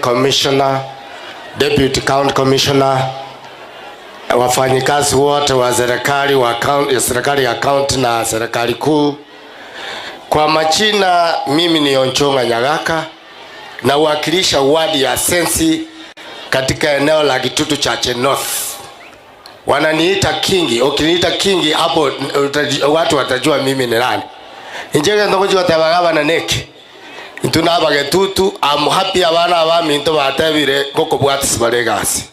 Commissioner, Deputy County Commissioner, wafanyikazi wote wa serikali wa county, serikali ya county na serikali kuu. Kwa majina mimi ni Onchonga Nyagaka nawakilisha wadi ya Sensi katika eneo la Kitutu Chache North. Wananiita Kingi. Ukiniita Kingi hapo watu watajua mimi ni nani. Inche gento ngochia goteba gavana neki. Intwe na abagetutu I'm happy abana abaminto batebire ngokobwatisi bare egasi.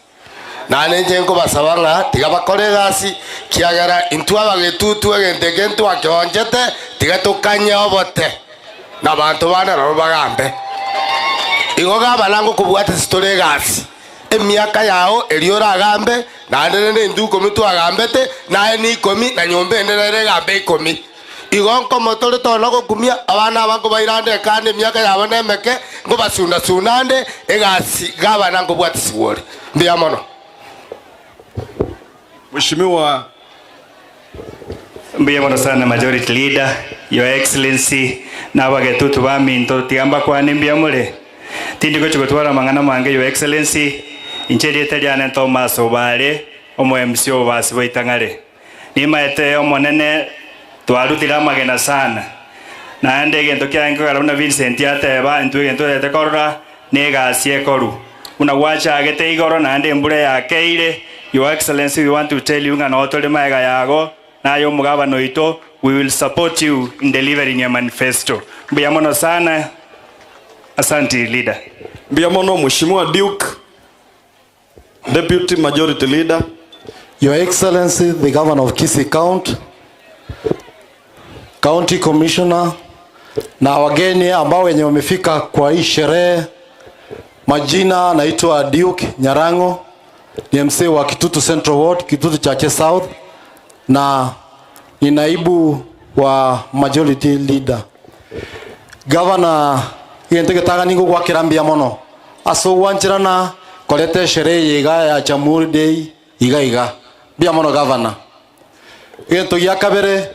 Naende inche nkobasaba ng'a tiga bakore egasi, kiagera intwe abagetutu egento eke ntwakeonchete, tiga tokanye obote, na abanto bande nabo bagambe. Igo gavana ngokobwatisi tore egasi, emiaka yao eria oragambe, naende rende intwe ikomi twagambete, naye nikomi, na nyomba ende nere egambe ikomi. Igo nkomotore tona gokumia abana aba nkobaira nde ekande emiaka yabo nemeke, nkobasuna-suna nde egasi gavana nkobwatisigwa ore. Mbuya mono. Mheshimiwa Mbuya mono sana Majority Leader, Your Excellency, na abagetutu baminto, tiga mbakwane mbuya more. Tindi gochia gotwara amang'ana mange Your Excellency, inche erieta riane Thomas Obare, omo MC obobasi bwa Itang'are. Nimaete Omonene twarutire amagena sana, naende egento kiaye nkogera buna Vincent ateba, intwe egento totaete korora negasi ekoru. Buna gwachagete igoro naende embura yakeire, Your Excellency we want to tell you ng'a noo tore magega yago, naye omogabana oito, we will support you in delivering your manifesto. Mbuya mono sana, asanti leader. Mbuya mono Mheshimiwa Duke. Deputy Majority Leader. Your Excellency the Governor of Kisii County, County Commissioner na wageni ambao wenye wamefika kwa hii sherehe. Majina naitwa Duke Nyarango, ni MC wa Kitutu Central Ward, Kitutu Chache South na ni naibu wa Majority Leader. Governor egento getang'ani ngogwakera mbuya mono ase ogwancherana koreta esherehe eye iga ya Jamhuri Day iga iga. Mbuya mono Governor. Egento gia kabere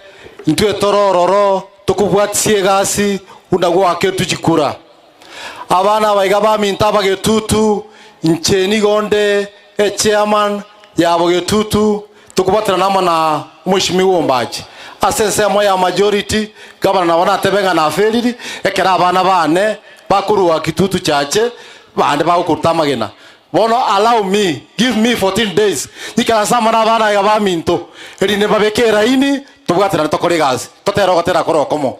intwe tore ororo tokobwatisia egasi buna gwaaketwe chikura. Abana aba iga baminto abagetutu, inche nigo nde echairman ya bogetutu, tokobwaterana amo na Omweshimiwa Ombachi. Ase ensemo ya majority, gavana nabo natebe ng'a naferiri, ekero abana bane bakorua Kitutu Chache, bande bagokoruta amagena. Bono allow me, give me 14 days, nyikaranse amo nabana iga baminto, erinde mbabeke eraini, tobwaterane tokore egasi, totere ogotera kore okomo.